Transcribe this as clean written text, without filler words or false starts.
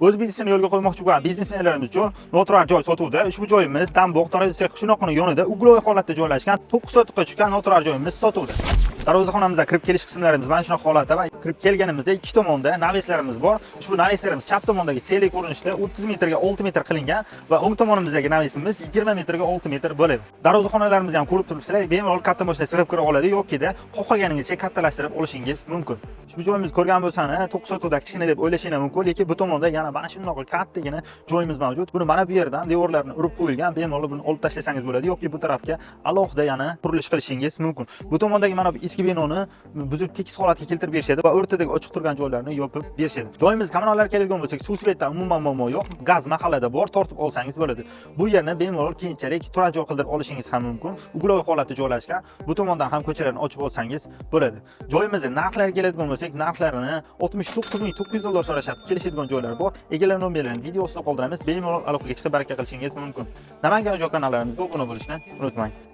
O'z biznesini yo'lga qo'ymoqchi bo'lgan biznesmenlarimiz uchun noturar joy sotuvda. Ushbu joyimiz Dambog' Tarozi qishloqining yonida угловой holatda joylashgan 9 sotixga tushgan noturar joyimiz sotuvda. Darvozaxonamizda kirib kelish qismlarimiz mana shunaqa holatda va kirib kelganimizda ikki tomonda навес larimiz bor. Ushbu навес larimiz chap tomondagi цельный ko'rinishda 30 metrga 6 metr qilingan va o'ng tomonimizdagi навес imiz 20 metrga 6 metr bo'ladi. Darvozaxonalarimizni ham ko'rib turibsizlar, bemalol katta mashina sig'ib kira oladi yokida xohlaganingizcha kattalashtirib olishingiz mumkin. Ushbu joyimizni ko'rgan bo'lsani 9 sotixda kichkina deb o'ylashinglar mumkin, lekin bu tomonda yana mana shundoq kattagina joyimiz mavjud. Buni mana bu yerdan devorlarni urib qo'yilgan, bemalol buni olib tashlasangiz bo'ladi yoki bu tarafga alohida yana qurilish qilishingiz mumkin. Bu tomondagi mana bu eski binoni buzib, tekis holatga keltirib berishadi va o'rtadagi ochiq turgan joylarni yopib berishadi. Joyimiz kommunallar keladigan bo'lsak, suv, свет dan umuman muammo yo'q. Gaz mahallada bor, tortib olsangiz bo'ladi. Bu yerni bemalol keyinchalik turar joy qildirib olishingiz ham mumkin. Угловой holatda joylashgan. Bu tomondan ham ko'chalarni ochib olsangiz bo'ladi. Joyimizni narxlariga keladigan bo'lsak, narxlarini 69 900 dollar so'rashyapti. Kelishadigan joylari bor. Egalar nomerlarini video ostida qoldiramiz. Bemalol aloqaga chiqib, baraka qilishingiz mumkin. Namangan joy kanallarimizga obuna bo'lishni unutmang.